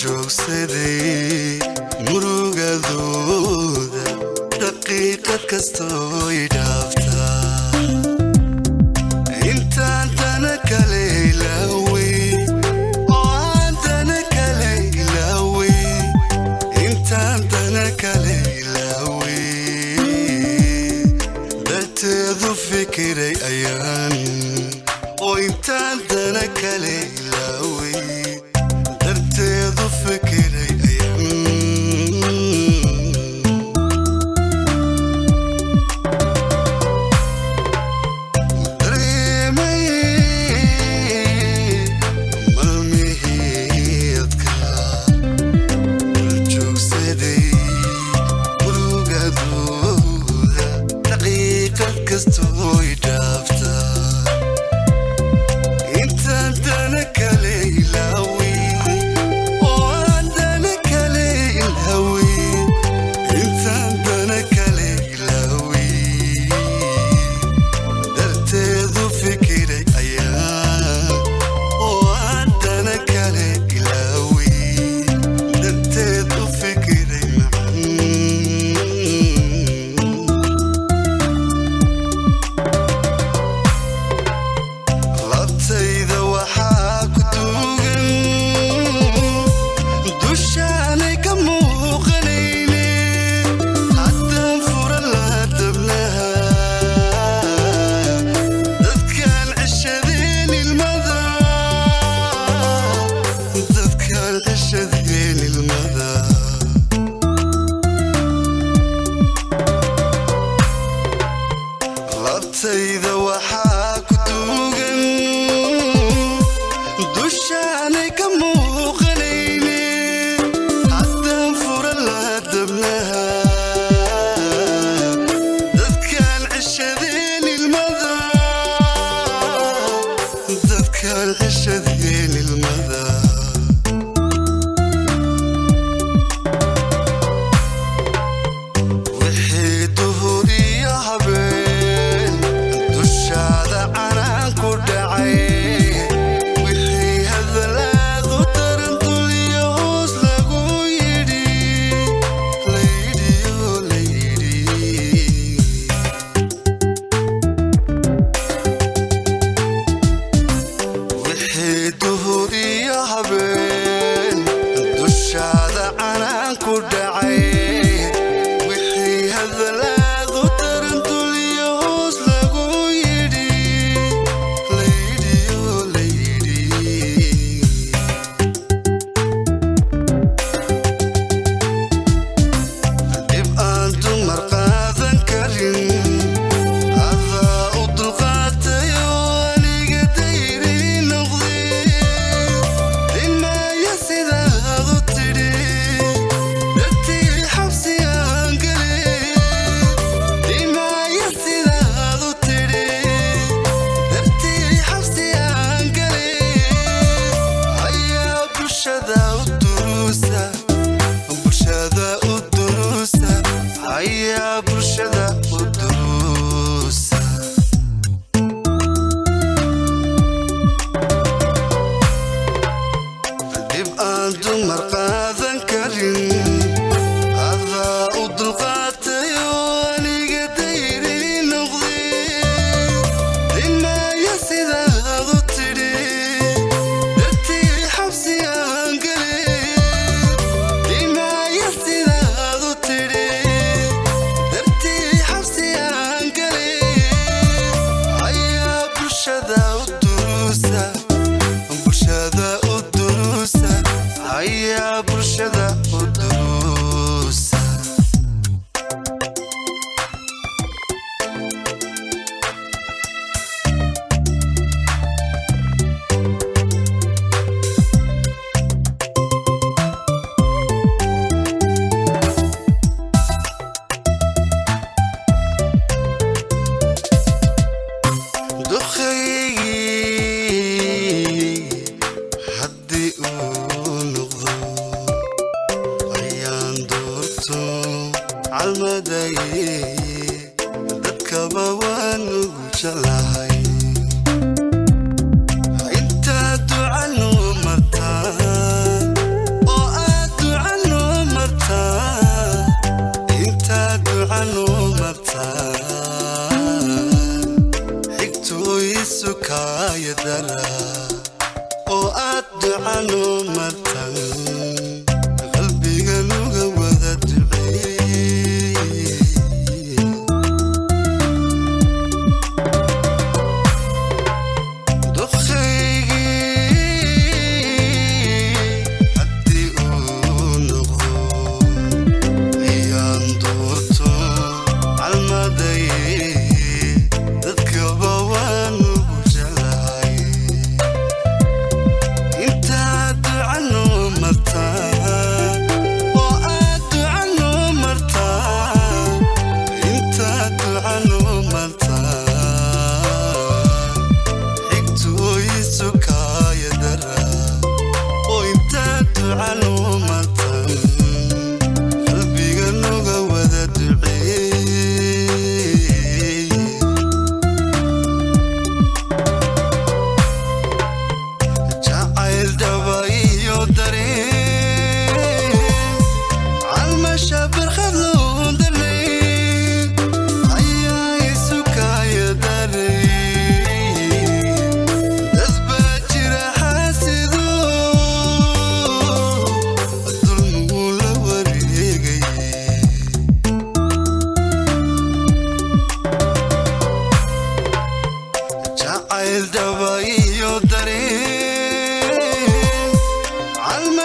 Joogsaday murugadooda daqiiqad kastoo i dhaaftaa, intaan dana kale ilaawey oo aan dana kale ilaawey, intaan dana kale ilaawey, darteedu fikiray ayaan oo intaan dana kale ilaawey, darteedu fikiray ayaan. Dareemay maalmihiidka joogsaday murugadooda daqiiqad kastoo i dhaaftaa, intaan dana kale ilaawey oo aan dana kale ilaawey, intaan dana kale ilaawey, darteedu fikiray ayaa oo aan dana kale ilaawey, darteedu fikiray macan. Labtayda waxaa ku duugan dushaanay ka muuqanayne, haddaan fura laha dabnaha dadkaan ceshadeen ilmada, dadkaan ceshadeen ilmada. Labtayda waxaa ku duugan dushaanay ka muuqanayne, haddaan fura laha dabnaha dadkaan ceshadeen ilmada, dadkaan ceshadeen ilmada. Wixii duhuriyo habeen dushaada canaan ku dhacay, wixii hadalaadu daran duliyo hoos lagu yidhi, layidhi oo layidhi. Wixii duhuriyo habeen dushaada canaan ku dhacay, wixii hadalaadu daran duliyo hoos lagu yidhi, layidhi oo layidhi. Dhib aan dumar qaadan karin adaa u dulqaatayo, aniga dayri noqday dhimaya sidaad u tidhi, dartii xabsi aan gelay. Dhimaya sidaad u tidhi, dartii xabsi aan gelay. Ayaa bulshada u duruusa, bulshada u duruusa, ayaa bulshada u duruusa. Dhib aan dumar qaadan karin adaa u dulqaatayo, aniga dayri noqday dhimaya sidaad u tidhi, dartii xabsi aan gelay. Dhimaya sidaad u tidhi, dartii xabsi aan gelay. Ayaa bulshada u duruusa, bulshada u duruusa, ayaa bulshada u duruusa. Duqaygii haddii uu noqdo ayaan doorto calmaday, dadkaba waan ugu jeclahay. Intaa ducanu martaa oo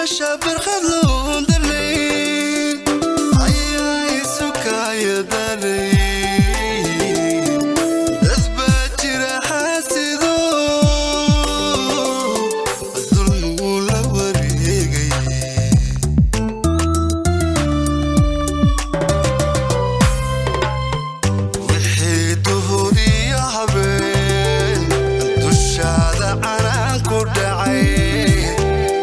Wiilasha barkhad loon darnay ayaa isu kaya daray. Dad baa jira xaasido dulmigu la wareegay. Wixii duhuriyo habeen dushaada canaan ku dhacay,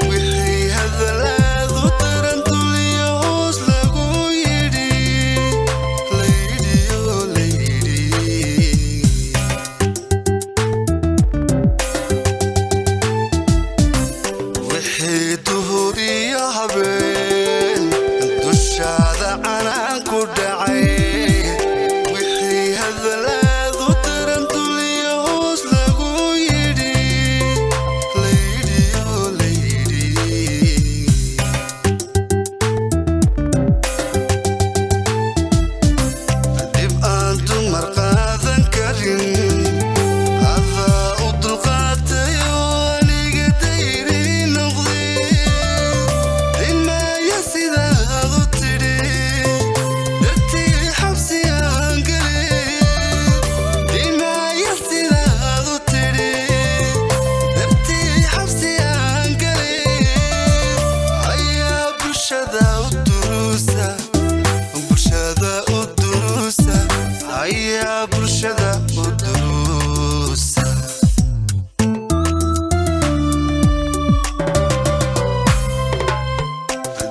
wixii hadalaadu daran duliyo hoos lagu yidhi, la yidhi oo la yidhi. Wixii duhuriyo habeen dushaada canaan ku dhacay, wixii hadalaadu daran duliyo hoos lagu yidhi, la yidhi oo la yidhi. Dhib aan dumar qaadan karin adaa u dulqaatayo, aniga dayri noqday dhimaya sidaad u tidhi dartii xabsiyaan galay. Dhimaya sidaad u tidhi dartii xabsiyaan galay. Ayaa bulshada u duruusa, bulshada u duruusa, ayaa bulshada u duruusa.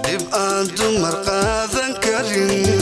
Dhib aan dumar qaadan karin.